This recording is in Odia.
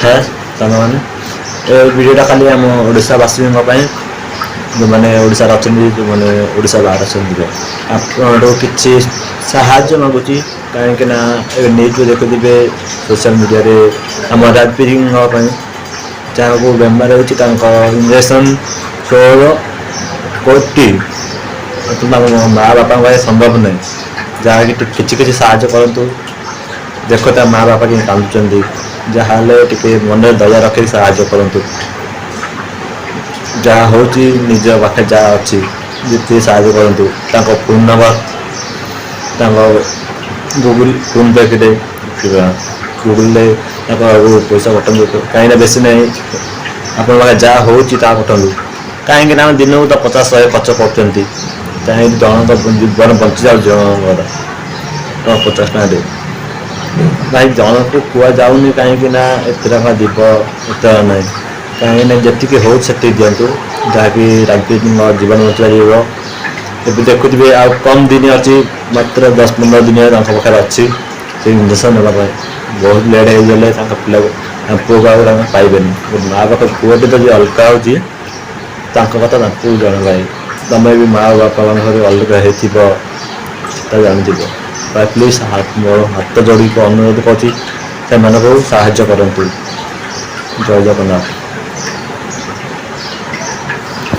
କଥା ସାଙ୍ଗମାନେ। ଏ ଭିଡ଼ିଓଟା ଖାଲି ଆମ ଓଡ଼ିଶାବାସୀଙ୍କ ପାଇଁ, ଯେଉଁମାନେ ଓଡ଼ିଶାରେ ଅଛନ୍ତି, ଯେଉଁମାନେ ଓଡ଼ିଶା ବାହାରେ ଅଛନ୍ତି। ଆପଣଙ୍କଠୁ କିଛି ସାହାଯ୍ୟ ମାଗୁଛି, କାହିଁକି ନା ଏବେ ନ୍ୟୁଜ୍ ଦେଖୁଥିବେ ସୋସିଆଲ ମିଡ଼ିଆରେ, ଆମ ରାଜବୀରଙ୍କ ପାଇଁ ଯାହାକୁ ବେମାର ହେଉଛି, ତାଙ୍କ ଇଞ୍ଜେକ୍ସନ୍ 16 କୋଟି ତାଙ୍କ ମା ବାପାଙ୍କ ପାଇଁ ସମ୍ଭବ ନାହିଁ। ଯାହାକି କିଛି କିଛି ସାହାଯ୍ୟ କରନ୍ତୁ। ଦେଖ, ତା ମା ବାପା କେମିତି କାନ୍ଦୁଛନ୍ତି। ଯାହାହେଲେ ଟିକେ ମନରେ ଦୟା ରଖିକି ସାହାଯ୍ୟ କରନ୍ତୁ। ଯାହା ହେଉଛି, ନିଜ ପାଖରେ ଯାହା ଅଛି, ଯେତିକି ସାହାଯ୍ୟ କରନ୍ତୁ। ତାଙ୍କ ଫୋନ୍ ନମ୍ବର, ତାଙ୍କ ଗୁଗୁଲ୍ ଫୋନ୍ ପେରେ, ଗୁଗୁଲରେ ତାଙ୍କ ପଇସା ପଠାନ୍ତୁ। କାହିଁକିନା ବେଶୀ ନାହିଁ, ଆପଣଙ୍କ ପାଖରେ ଯାହା ହେଉଛି ତାହା ପଠାନ୍ତୁ। କାହିଁକି ନା ଆମେ ଦିନକୁ ତ 50 100 ଖର୍ଚ୍ଚ କରୁଛନ୍ତି। କାହିଁକି ଜଣଙ୍କ ଜୀବନ ବଞ୍ଚି ଯାଉଛି ଜଣଙ୍କର ତ 50 ଟଙ୍କାରେ। ଭାଇ, ଜଣକୁ କୁହାଯାଉନି, କାହିଁକି ନା ଏତେ ଟଙ୍କା ଯିବ, ଏତେ ଟଙ୍କା ନାହିଁ। କାହିଁକି ନା ଯେତିକି ହେଉଛି ସେତିକି ଦିଅନ୍ତୁ, ଯାହାକି ରାଜବୀରଙ୍କ ଜୀବନ ବଞ୍ଚିପାରିବ। ଏବେ ଦେଖୁଥିବେ, ଆଉ କମ୍ ଦିନ ଅଛି, ମାତ୍ର 10-15 ଦିନ ତାଙ୍କ ପାଖରେ ଅଛି ସେ ଇଞ୍ଜେକ୍ସନ୍ ନେବା ପାଇଁ। ବହୁତ ଲେଟ୍ ହେଇଗଲେ ତାଙ୍କ ପିଲାକୁ, ତାଙ୍କ ପୁଅକୁ ଆଉ ତାଙ୍କ ପାଇବେନି। ଗୋଟେ ମା ପାଖ ପୁଅଟେ ଯଦି ଅଲଗା ହେଉଛି, ତାଙ୍କ କଥା ତାଙ୍କୁ ଜଣେ। ଭାଇ, ତମେ ବି ମା ବାପାଙ୍କ ଘରେ ଅଲଗା ହେଇଥିବ, ସେଟା ଜାଣିଥିବ। ଭାଇ, ପ୍ଲିଜ୍, ମୋର ହାତ ଯୋଡ଼ିକି ଅନୁରୋଧ କରୁଛି, ସେମାନଙ୍କୁ ସାହାଯ୍ୟ କରନ୍ତୁ। ଜୟ ଜଗନ୍ନାଥ।